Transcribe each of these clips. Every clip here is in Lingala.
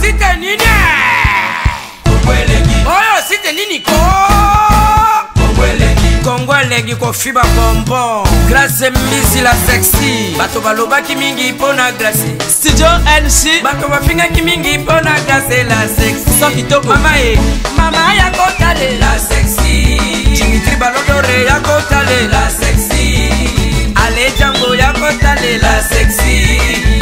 Site nini? Oyo site nini ko? Kongo elengi kofiba bonbon. Grace Mbisi la sexy. Bato balobaki mingi mpo na Grace. Studio NC. Bato bafingaki mingi mpo na Grace la sexy. Sans kitoko. Mama e, mama ya kotalela sexy. Dimitri Balodore ya kotalela sexy. Ale Django ya kotalela sexy.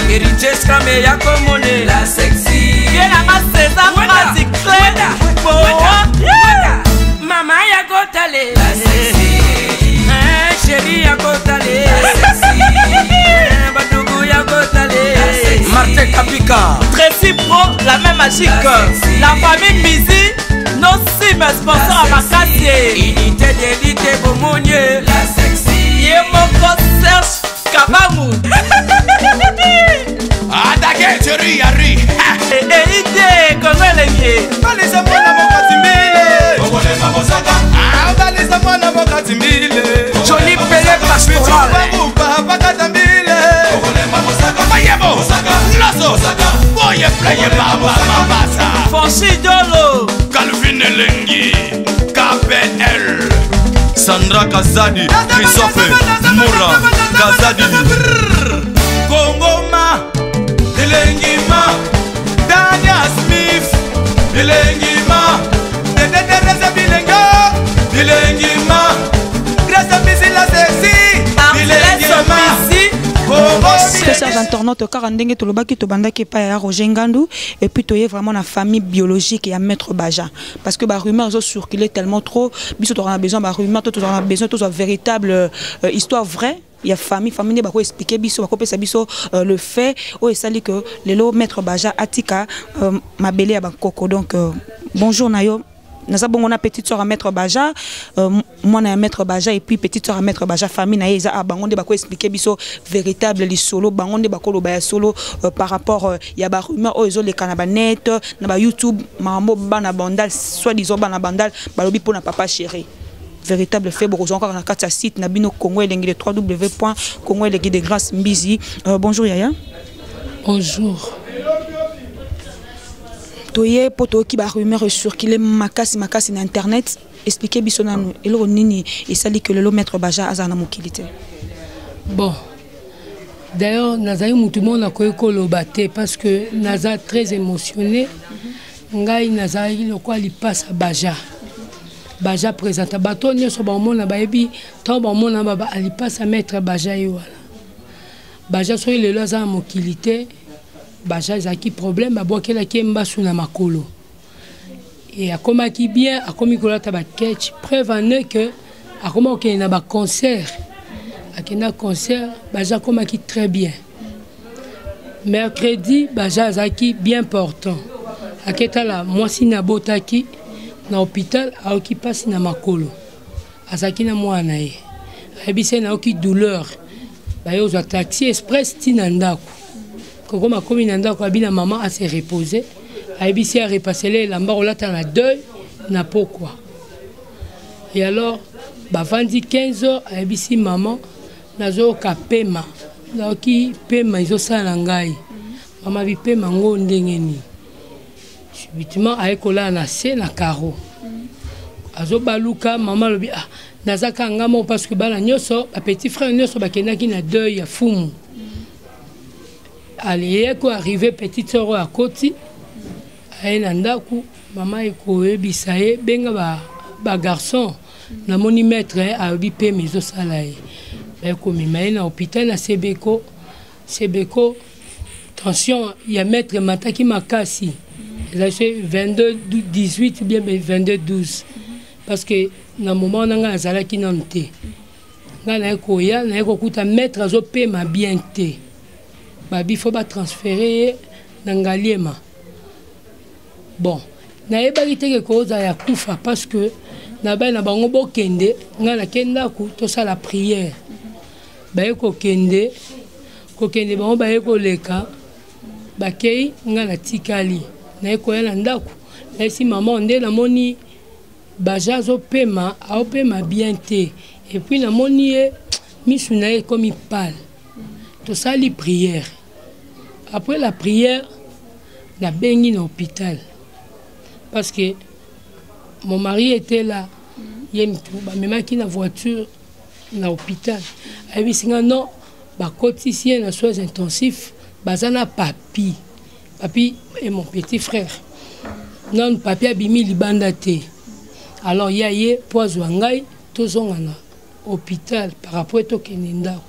Héritier Scrame ya komonela sexy. Ye nanga César Mati Clé. Wenda, wenda. Mama ya kotalela sexy. Eh, chérie ya kotalela sexy. Eh, badugu ya kotalela sexy. Martin Kapika. Tracy Pro, la main magique. La famille Mbizi, nos sim sponsor à makasi. Unité d'élite bomonie. La sexy. Ye moko Serge Kabangu. Attaquez, chérie, Harry. Eite, Kongo elengi. Balisa mwana mokati mbile. Ah, balisa mwana mokati mbile. Johnny Pele Pastoral. Bitumba pakata mbile. Mayebo, Lazo, Boye Pleye Baba Mabasa. Franchi Dolo. Calvin Elengi, KPL. Sandra Kazadi, Christophe Moura, Kazadi. Kongoma, Elengima, Dania Smith, Elengima, Dede Teresa Bilenga, Elengima, Grace Mbizila Sexy, Elengima, Très chers internautes, kaka ndenge tolobaki tobandaki epai ya Roger Ngandu et puis toye vraiment na famille biologique ya Maître Baja parce que ba rumeurs zo circuler tellement trop biso tozala na besoin ba rumeurs to tozala na besoin tozwa véritable histoire vraie ya famille famille nde bako expliquer biso bakopesa biso le fait oyo esali que lelo Maître Baja atika mabele ya bankoko. Donc bonjour na yo, naza bongo na petite sœur à Maître Baja, mwana ya Maître Baja et puis petite sœur à Maître Baja. Famille na ye eza a bango nde bako expliquer biso véritable lisolo, bango nde bakoloba ya solo par rapport ya ba rumeur oyo ezoleka na banet, na ba YouTube, makambo bana Bandal, soi-disant bana Bandal balobi mpona papa chéri. Véritable fait bokozwa kaka na kati ya site na bino Congo Elengi de www Congo Elengi de Grâce Mbizi. Bonjour yaya. Bonjour. Toye mpo toyoki barumeur ecircule makasi makasi na internet. Explique biso nanu eloko nini esali ke lelo Maître Baja azala na mokili te. Bon, d'ailleurs nazali mutu moko nakoki koloba te parce que naza très émotionné. Ngai nazalaki lokola lipasa Baja. Baja présenta bato nyonso baomona, bayebi ntango baomona baba alipasa Maître Baja ye wana. Baja soki lelo aza na mokili te, Baja ezalaki problème, babwakelaki ye mbasu na makolo e akomaki bien, akomi kolata baketch. Preuve en est que akoma kokende na baconcert, akenda concert. Baja akomaki très bien. Mercredi Baja azalaki bien portant, aketala mwasi na abotaki na hôpital, ayoki mpasi na makolo. Azalaki na mwana na ye, ayebisi ye nayoki douleur. Baye kozwa taxi express ntina ndako. Kokoma akomi na ndako, abi na mama ase repose, ayebisi ye arepasele elamba kolata na deuil na pokwa. Et alors bavandi 15 heures, ayebisi mama nazoyoka pema, nayoki pema ezosala na ngai. Mama bipema ngo ndenge nini? Subitement aye kolala na se na carreau, azobaluka. Mama alobi ah, naza kaka nga moko parce que bana nyonso, bapetit frère nyonso bakendaki na deuil ya fumu. Ale ko arrive petite sœur oyo akoti, aye na ndako, mama ekoyebisa ye benga bagarçon ba namoni maître alobi pema ezosala ye. Bayekomema ye na hôpital na Sebeko. Sebeko, tension ya maître emataki makasi, ezalaki 22 18 ou bien 22 12, parce que na moment wana ngai nazalaki nanu te. Ngai naye koya, naye kokuta maître azopema bien te. Babi fo batransfere ye na Ngaliema. Bon, nayebaki te ke kozala ya kufa parce que nabai na bango bokende, ngai nake ndako tosala prière. Baye kokende, kokende bango baye koleka, bakei, ngai natikali. Naye koya na ndako, nayesi mama nde namoni Baja azopema, aopema bien te, et puis namoni ye misu na ye ekomi pâle. Tosali prière. Après la prière, Nabengi na hôpital parce que mon mari était là. Ye mutu bamemaki na voiture na hôpital. Ayebisi nga non, bakotisi ye na soins intensifs, baza na papi. Papi est mon petit frère. Non, papi abimi libanda te. Alors ya ye po azwa ngai tozonga na hôpital par rapport tokende ndako.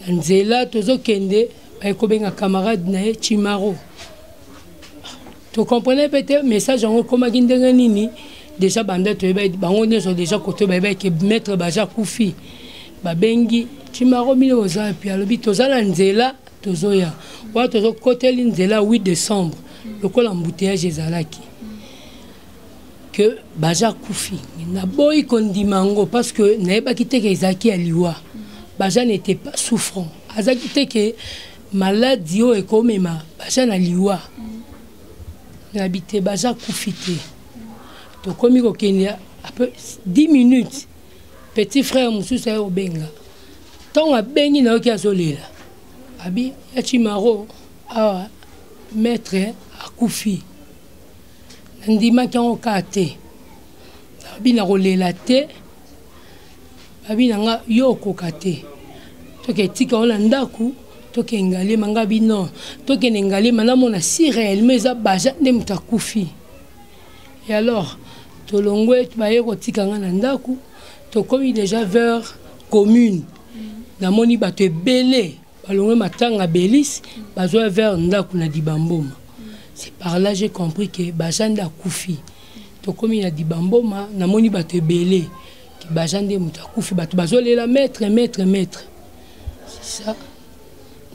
Na nzela tozokende, baye kobenga camarade na ye Chimaro. Tokomprene mpe te message yango ekomaki ndenge nini. Déjà banda toyeba bango nyonso déjà kote bayebaki ke maître Baja akufi. Babengi Chimaro, bino boza wapi? Alobi toza na nzela, tozoya. Wana tozokoteli nzela 8 décembre, lokola embouteillage ezalaki, que Baja akufi. Naboyi kondima yango parce que nayebaki te ke ezalaki ya liwa. Baja n'était pas souffrant, azalaki te ke maladi oyo ekomema Baja na liwa. Nayebi te, Baja akufi te. Tokomi kokende après 10 minutes, petit frère mosusu aye kobenga. Ntango abengi, nayoki azolela, abi ya Chimaro, awa maître akufi. Nandimaki yango kaka te. Nabi na kolela te, babi na nga yo okoka te, toke tika ngo na ndako, toke Ngalema. Nga bi non, tokende Ngalema, namona si réellement eza Baja nde moto akufi. Et alors tolongwe, baye kotika nga na ndako. Tokomi déjà vers commune, namoni bato ebele balongwe matanga belis, bazwa vers ndako na Dibamboma. C'est par là j'ai compris que Baja nde akufi. Tokomi na Dibamboma, namoni bato ebele ke Baja nde moto akufi. Bato bazolela maître, maître, maître. C'est ça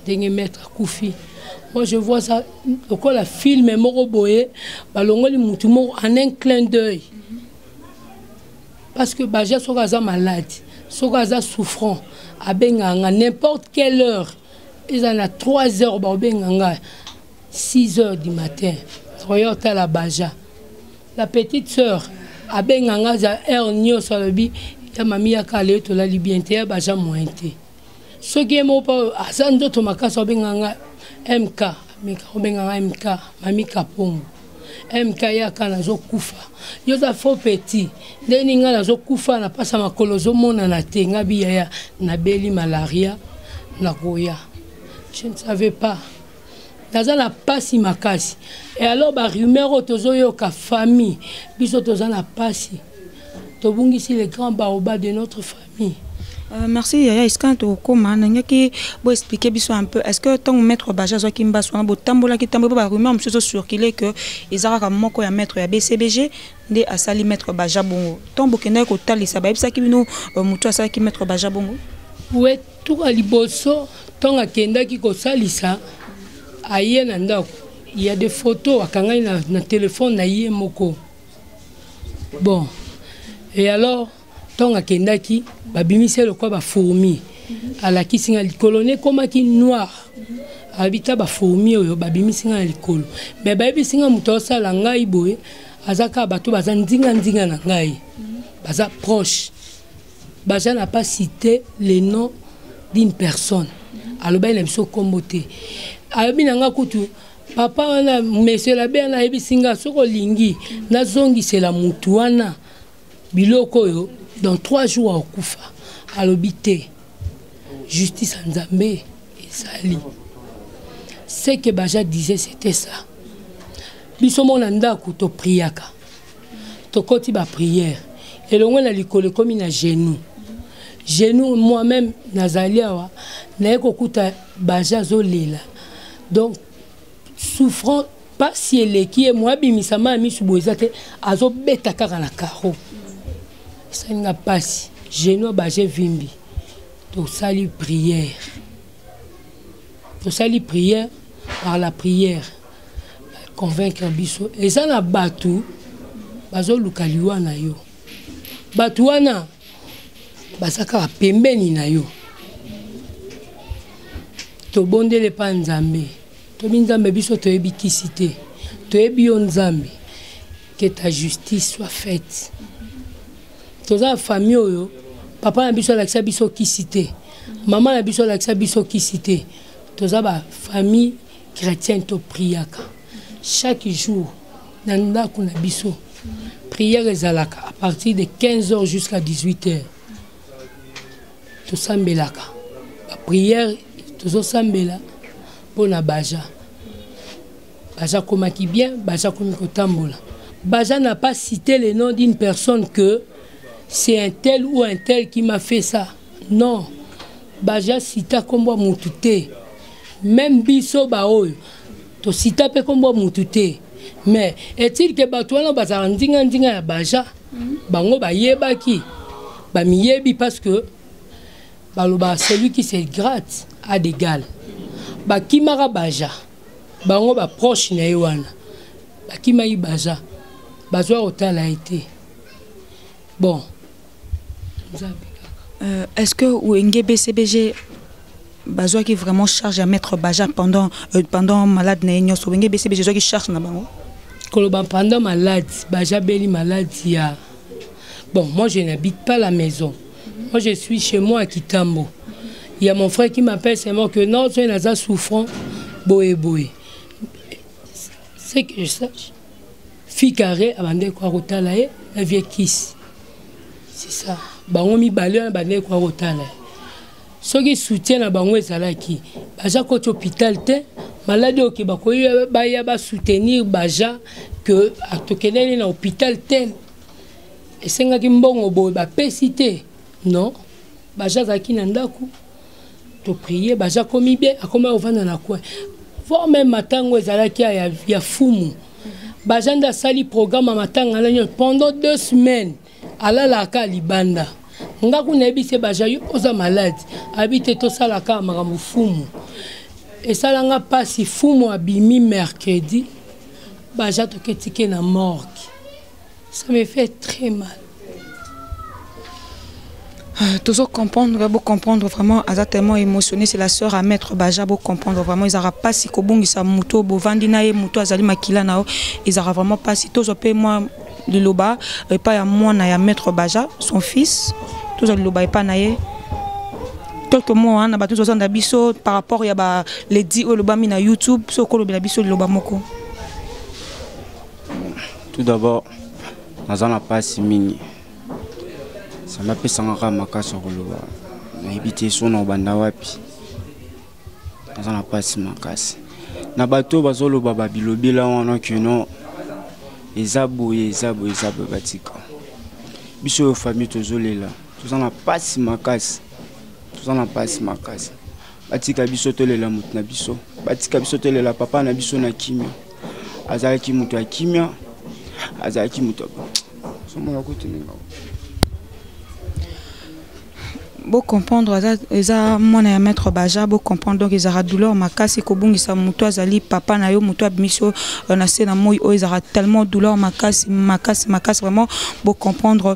ndenge maître akufi. Moi, je vois ça lokola film moko boye, balongoli mutu moko en un clin d'œil, parce que Baja, soki aza malade, soki aza souffrant, abengaka nga n'importe quelle heure. Eza na 3 heures, baobenga nga 6 heures du matin, oya otala Baja. La petite sœur abenga nga za heure nyonso, alobi ya mami, yaka lelo, tolali bien te, ya Baja moyen te. Soki ye moko mpo aza nzoto makasi, abenga nga MK, mika obenga nga MK, mami Kapongo, MK yaka, nazokufa, yo oza faux petit, ndeni ngai nazokufa, napasa makolo ozomonana te. Nga biyaya, nabeli malaria, nakoya. Je ne savais pas naza na pasi makasi. Et alors barumeur oyo tozoyoka, famille biso toza na pasi, tobungisi le grand baobab de notre famille. Merci yaya. Esika tokóma, nangaki boexpliquer biso un peu, est ce que ntango maître Baja azwaki mbaso wana, botambolaki tambo mpo barumeur mosusu ezocircule que eza kaka moko ya maître ya BCBG nde asali maître Baja bongo? Ntango bokendaki kotalisa, bayebisaki bino motu asalaki maître Baja bongo? We, tuka liboso, ntango akendaki kosalisa, aye na ndako, il y a des photos akangai na telefone na ye moko. Bon, et alors ntango akendaki, babimisi ye lokwa bafourmi, alakisi nga likolo ne ekomaki noir. Alobi ta bafourmi oyo babimisi nga na likolo, mais bayebisi nga moto asala ngai boye aza kaka bato baza ndinga-ndinga na ngai, baza proche. Baza n'a pas cité le nom d'une personne, alobaki na biso nkombo te. Alobi na nga kutu papa wana, monsieur l'abbé wana, ayebisi nga soki olingi nazongisela mutu wana biloko oyo, dans 3 jours akokufa. Alobi te, justice ya Nzambe ezali. Ce que Baja disait, c'était ça. Biso mona ndako topriaka, tokoti baprière elongwe na likolo, ekomi na genou, genou. Moi-même nazali awa, naye kokuta Baja azolela, donc souffrant, pasi eleki ye, mo abimisa mai ya misu boye eza te, azobeta kaka na carreau. Esalinga mpasi, genou Baja evimbi. Tosali prière, tosali prière, par la prière convaincre biso. Eza na bato bazoluka liwa na yo, bato wana baza kaka pembeni na yo. Tobondeli epa Nzambe, tobi Nzambe, biso toyebi kisi te, toyebi yo Nzambe, que ta justice soit faite. Toza na famille oyo papa na biso alakisa biso kisi te, mama na biso alakisa biso kisi te. Toza bafamille. Chrétienne, topriaka chaque jour na ndako na biso. Prière ezalaka à partir de 15 heures jusqu'à 18 heures. Tosambelaka baprière, tozosambela mpo na Baja. Baja komaki bien, Baja komi kotambola. Baja n'a pas cité le nom d'une personne, que c'est un tel ou un tel qui m'a fait ça. Non, Baja cita kombo ya mutu te. Même biso baoyo tosita mpe kombo ya mutu te. Mais est-il que bato wana bazala ndinga ndinga ya Baja, bango bayebaki, bamiyebi, parce que baloba: celui qui se gratte a des gales. Bakimaka Baja, bango baproche na ye wana bakimaki Baja, bazwa kotala ye te. Bon, Nzambe kaka. Est-ce que Wenge BCBG bazwaki vraiment charge à maître Baja pendant malade na ye nyonso? Wenge BCBG ezwaki charge na bango? Koloba pendant malade, Baja beli malade ya, bon, moi je n'habite pas la maison, moi je suis chez moi à Kitambo. Il y a mon frère qui m'appelle seulement que non, soki naza souffrant boye boye. C'est que je sache, fi carré abandeki kwa kotala ye na vie kisi, c'est ça. Bango mibale wana bandeki kwa kotala ye. Soki soutien na bango ezalaki, Baja koti hôpital te, maladi oyo bakoki baya basoutenir Baja que tokendeni na hôpital tel, esengaki mbongo boye, bapesi te. Non, Baja azalaki na ndako, toprier, Baja komi bien, akomi kovanda na coin. Voire même matango ezalaki ya fumu, Baja nde asali programme ya matanga na nyonso. Pendant 2 semaines alalaka libanda. Nga kuna nayebi se Baja: yo oza malade, ayebi te, tosalaka makambo fumu. Esalanga mpasi. Fumu abimi mercredi, Baja toketike na morgue. Ça me fait très mal. Toujours comprendre, bo comprendre vraiment, aza tellement émotionné, c'est la sœur à maître Baja. Bo comprendre vraiment, ezalaka mpasi kobongisa moto bovandi na ye, moto azali makila na yo, ezalaka vraiment mpasi. Tozwa mpe mwa liloba epai ya mwana ya maître Baja, son fils. Tozwa liloba epai na ye, quelques mots wana. Bato tozanda biso par rapport ya baledi oyo elobami na YouTube, so okolobela biso liloba moko. Tout d'abord, naza na mpasi mingi. Nzambe apesanga kaka makasi ya koloba, nayebi te so na kobanda wapi. Naza na mpasi makasi na bato oyo bazoloba babilobela wana keno eza boye, eza boye, eza boye. Batika biso oyo famille tozolela, toza na mpasi makasi, toza na mpasi makasi. Batika biso tolela motu na biso, batika biso tolela papa na biso na kimia. Azalaki moto ya kimia, azalaki moto somona koteninga. Bocomprendre, aza eza mwana ya maître Baja. Bocomprendre, donc ezalaka douleur makasi kobungisa moto azali papa na yo, moto abimisi yo na se na moi oyo. Ezalaka tellement douleur makasi, makasi, makasi vraiment. Bocomprendre.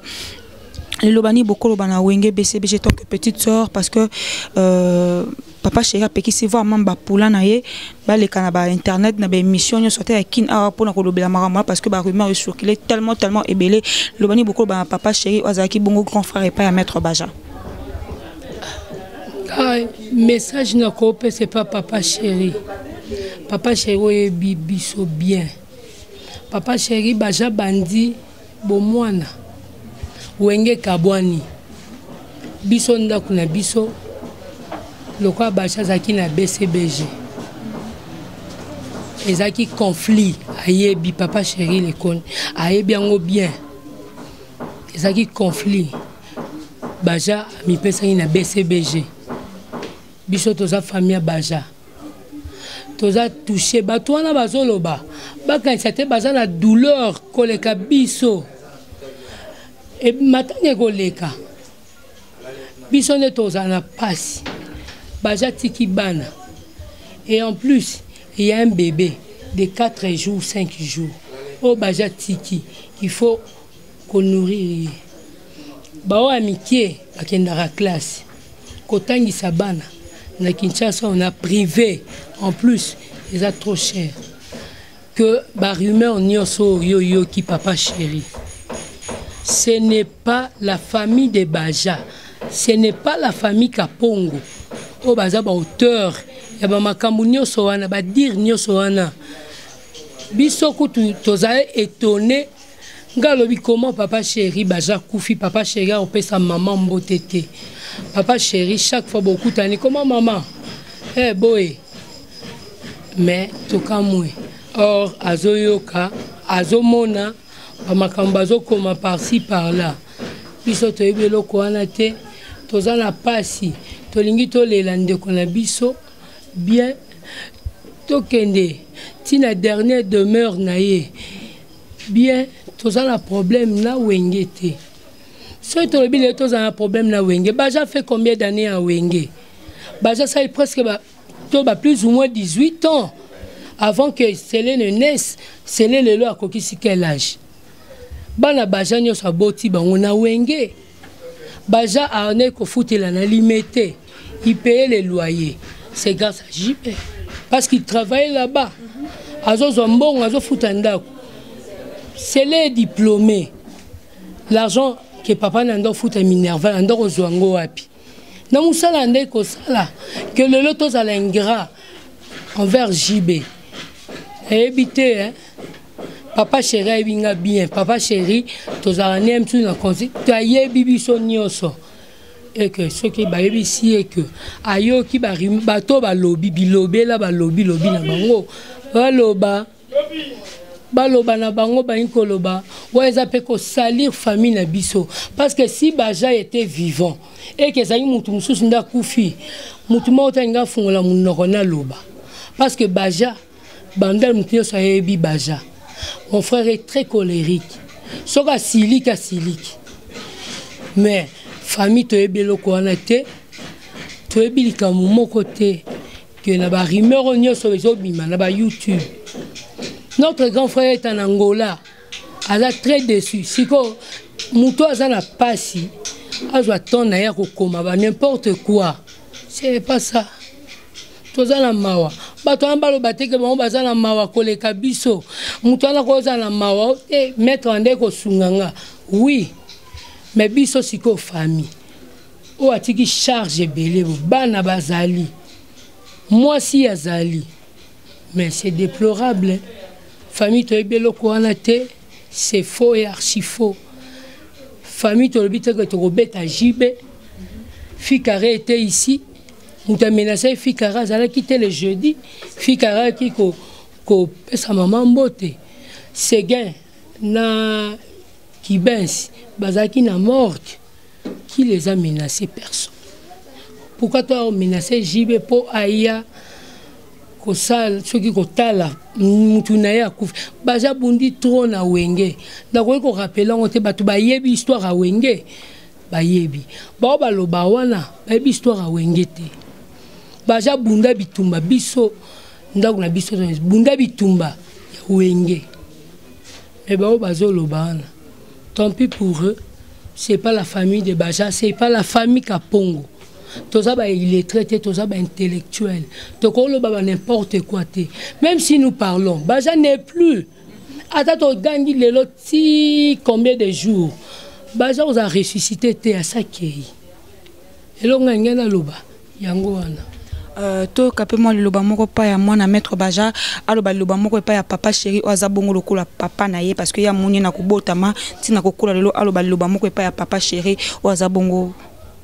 Liloba nini bokoloba na Wenge BCBG tant que petite sœur? Parce que papa chéri apekisi voir même bapula na ye baleka na bainternet, na baémission nyonso ata ya kine awa, mpona kolobela makambo wana, parce que barumeur ecircule tellement, tellement ebele. Liloba nini bokoloba na papa chéri oyo azalaki bongo grand frère epai ya maître Baja? Message nakopesa epa papa chéri: papa chéri, oyebi biso bien. Papa chéri, Baja bandi bomwana, Wenge kabwani biso ndako na biso. Lokola Baja azalaki na BCBG, ezalaki conflit. Ayebi, papa chéri lekoni ayebi yango bien. Ezalaki conflit, Baja amipesaki na BCBG. Biso toza famille ya Baja, toza touché. Bato wana bazoloba, bakanisa te baza na douleur koleka biso. E, matanga ekoleka, biso nde tozala na pasi. Baja tiki bana et en plus il y a un bébé de 4 jours, 5 jours oyo Baja tiki, il faut konourrir ye. Baoyo ya mike bakendaka classe, kotangisa bana na Kinshasa, on a privé, en plus eza trop cher. Que barumeur nyonso oyo oyoki, papa chéri, ce n'est pas la famille de Baja, ce n'est pas la famille Kapongo oyo baza baauteur. Ya bamakambo nyonso wana, badire nyonso wana, biso kutu tozali étonné. Nga alobi comment papa chéri baza kufi, papa chéri akopesa mama mbote te. Papa chéri, chaque fois bokutani, comment mama, eh boye, mais tokamwe. Or azoyoka, azomona bamakambo bazokoma par-ci par-là. Biso toyebi eloko wana te. Toza na pasi, tolingi tolela ndeko na biso bien, tokende ntina dernière demeure na ye bien. Toza na problème na Wenge te. Soki tolobi lelo toza na problème na Wenge, baja fait combien d'années ya Wenge? Baja sali presque ba, to ba plus ou moins 18 ans avant que Sele ne naisse. Sele lelo akokisi quel âge? Bana baja nyonso aboti bango na Wenge. Baja arne kofutela na Limete, il payait les loyers, c'est grâce à JP, parce qu'il travaillait là-bas, azozwa mbongo, azofuta ndako. Sele est diplômé. L'argent que papa na ndo futa minerval, ando kozwa yango wapi? Na mosala nde kosala ke lelo tozala ingrat envers JB, nayebi te, hein? Papa chéri ayebi nga bien. Papa chéri, tozala ne mosusu na conseil, toyebi biso nyonso eke soki bayebisi ye ke ayoki bato balobi bilobela, balobi lobi na bango, baloba baloba na bango, balingi koloba wana eza mpe kosalir famille na biso. Parce que si Baja était vivant, eke ezalaki motu mosusu nde akufi, motu moko te alingi afungola monoko naloba. Parce que Baja Bandal, motu nyonso ayebi Baja, mon frère est très colérique. Soki asiliki, asiliki. Mais famille, toyebi eloko wana te, toyebi likambo moko te ke na barumeur oyo nyonso ezobima na baYouTube. Notre grand frère est en Angola, aza très déçu. Sikoyo moto aza na pasi, azwa temps na ye ya kokoma ba n'importe quoi, c'est pas ça. Toza na mawa. Bato wana baloba te ke bango baza na mawa koleka biso. Moto wana kozala na mawa te, maître ande kosunga nga, oui, mais biso sikoyo famille oyo atiki charge ebele, bo bana bazali, mwasi azali, mais c'est déplorable. Famille, toyebi eloko wana te, c'est faux et archi faux. Famille, tolobi te ke tokobeta JB. Fikare était ici, moto amenace ye Fikare azalaki te. Le jeudi, Fikare ayaki kopesa mama mbote. Seguin na Kibens bazalaki na morgue. Qui les a menacés? Personne. Pourquoi toi omenace JB mpo aya kosala soki kotala mutu na ye akufi? Baza bundi trop na Wenge, nakoki korappeler yango te. Bato bayebi histoire ya Wenge, bayebi. Bao baloba wana bayebi histoire ya Wenge te. Baza bunda bitumba, biso ndako na biso bunda bitumba ya Wenge. Mais bao bazoloba wana, tant pis pour eux. C'est pas la famille de Baja, c'est pas la famille Kapongo. Toza ba illettré te, toza ba intellectuel. Tokoloba ba n'importe quoi te. Même si nous parlons, Baja n'est plus. Ata togangi lelo ti combien de jours, Baja oza ressuscité te, asakei. Elongo ngai naloba yango wana. Toyoka mpe mwa liloba moko epai ya mwana maître Baja, aloba liloba moko epai ya papa chéri oyo aza bongo lokola papa na ye, parce que ye amoni ye na kobotama ntina kokola lelo. Aloba liloba moko epai ya papa chéri oyo aza bongo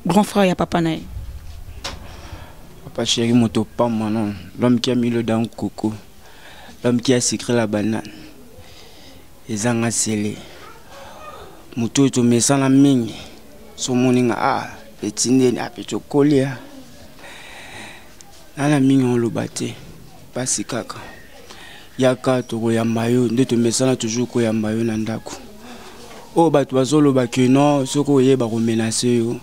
grand frère ya papa na ye. Papa chéri, moto pamba, non, l'homme qui a mis le dans coco, l'homme qui a sucré la banane, ezanga sele, moto oyo tomesana mingi. So omoninga, ah petit, ndeni, ah petit, okolia nana mingi, oloba te, mpasi kaka. Yaka, tokoyamba yo nde tomesana toujours koyamba yo na ndako. Oyo bato bazoloba ke non, soki oyeba komenacer yo,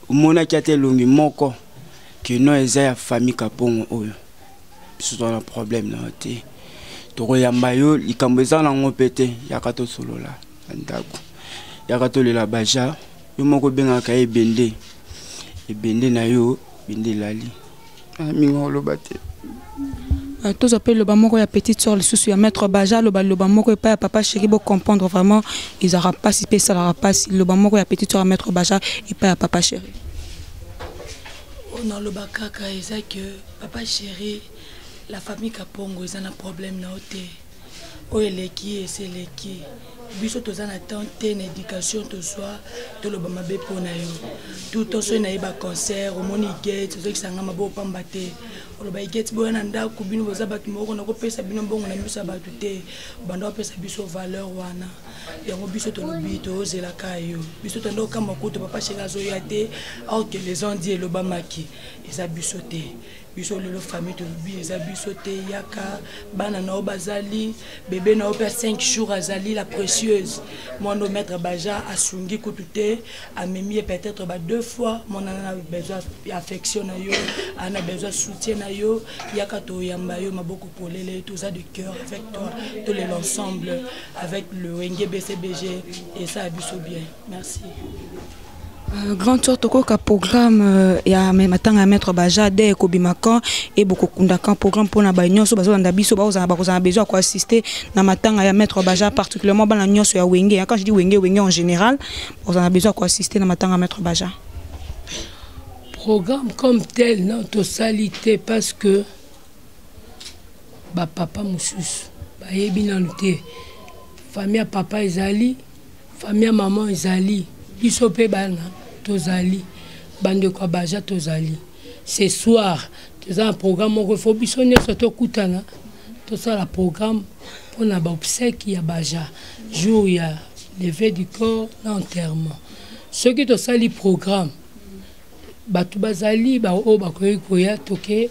omonaki ata elongi moko ke non, eza ya famille Kapongo oyo. Biso toza na problème na yo te, tokoyamba yo, likambo eza nango mpe te. Yaka tosolola na ndako, yaka tolela Baja. Yo moko obengaka ye ebende, ebende na yo, ebende elali mingi, oloba te. Tozwa mpe liloba moko ya petite sœur lisusu ya maître Baja, aloba liloba moko epai ya papa chéri. Bocomprendre vraiment, ezalaka mpasi mpe esalaka mpasi. Liloba moko ya petite sœur ya maître Baja epai ya papa chéri. Oyo naloba kaka eza que papa chéri, la famille Kapongo eza na problème na yo te. Oyo eleki esi eleki. Biso toza na temps te na éducation tozwa toloba mabe mpo na yo. Tout temps soki naye ba concert omoni gate ozokisa nga mabe opamba te. Oloba gate boya na ndako bino boza bato moko nakopesa bino mbongo na miso ya bato te. Banda opesa biso valeur wana. Yango biso tolobi tozelaka yo. Biso tondo kama kutu papa chéri azoya te. Or que les ont dit elobamaki eza biso te. Biso lelo famille tolobi eza biso te. Yaka bana na yo bazali, bébé na yo pe 5 jours azali la précieuse. Mwana maître Baja asungi kutu te, amemi ye peut-être ba 2 fois. Mwana na besoin affection na yo, ana besoin soutien na yo. Yaka toyamba yo maboko polele, toza de cœur avec toi, tout l'ensemble avec le Wenge BCBG et ça a biso bien. Merci. Grande sorte tokoka programme ya matanga ya maître Baja de kobima camp et bokokunda camp programme mpona ba nyonso bazolanda biso bazozala bakozala besoin ya koassister na matanga ya maître Baja, particulièrement bana nyonso ya Wenge. Quand je dis Wenge, Wenge en général, bazala besoin ya koassister na matanga ya maître Baja. Programme comme tel non tosali te parce que ba papa mosusu bayebi nanu te. Famille ya papa ezali, famille ya maman ezali, biso pe bana tozali, bandeko ya Baja tozali. Ce soir toza na programme moko, faut biso nyonso tokutana tosala programme mpona ba obsèques ya Baja, jour ya levée du corps na enterrement. Soki tosali programme, bato bazali ba oyo bakoki koya, toke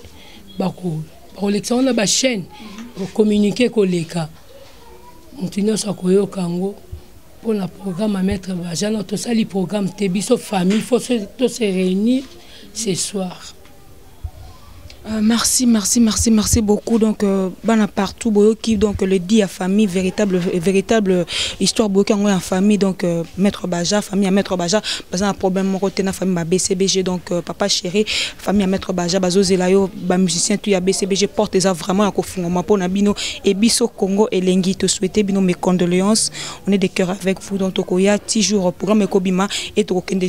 bakolekisa wana ba chaîne, kocommuniquer koleka moto nyonso akoyoka yango. Mpona programme ya maître Baja na tosali programme te. Biso famille faut to se réunir ce soir. Merci, merci, merci, merci beaucoup. Donc, bana partout, boyoki, donc le dit à famille, véritable, véritable histoire, boyoki en famille, donc maître Baja, famille à maître Baja, parce un problème mon côté na famille BCBG, donc papa chéri, famille à maître Baja, bazo zelayo, ba musicien tout ya BCBG, porte ça vraiment à kofungoma pour na bino et biso Congo elengi te souhaiter bino mes condoléances. On est de cœur avec vous. Donc tokoya toujours programme ekobima et tokokende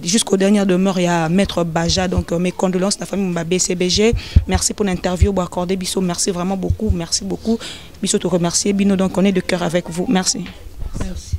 jusqu'au dernier demeure ya maître Baja. Donc mes condoléances la famille BCBG. Merci pour l'interview pour accorder biso. Merci vraiment beaucoup. Merci beaucoup. Biso te remercier bino. Donc on est de cœur avec vous. Merci. Merci.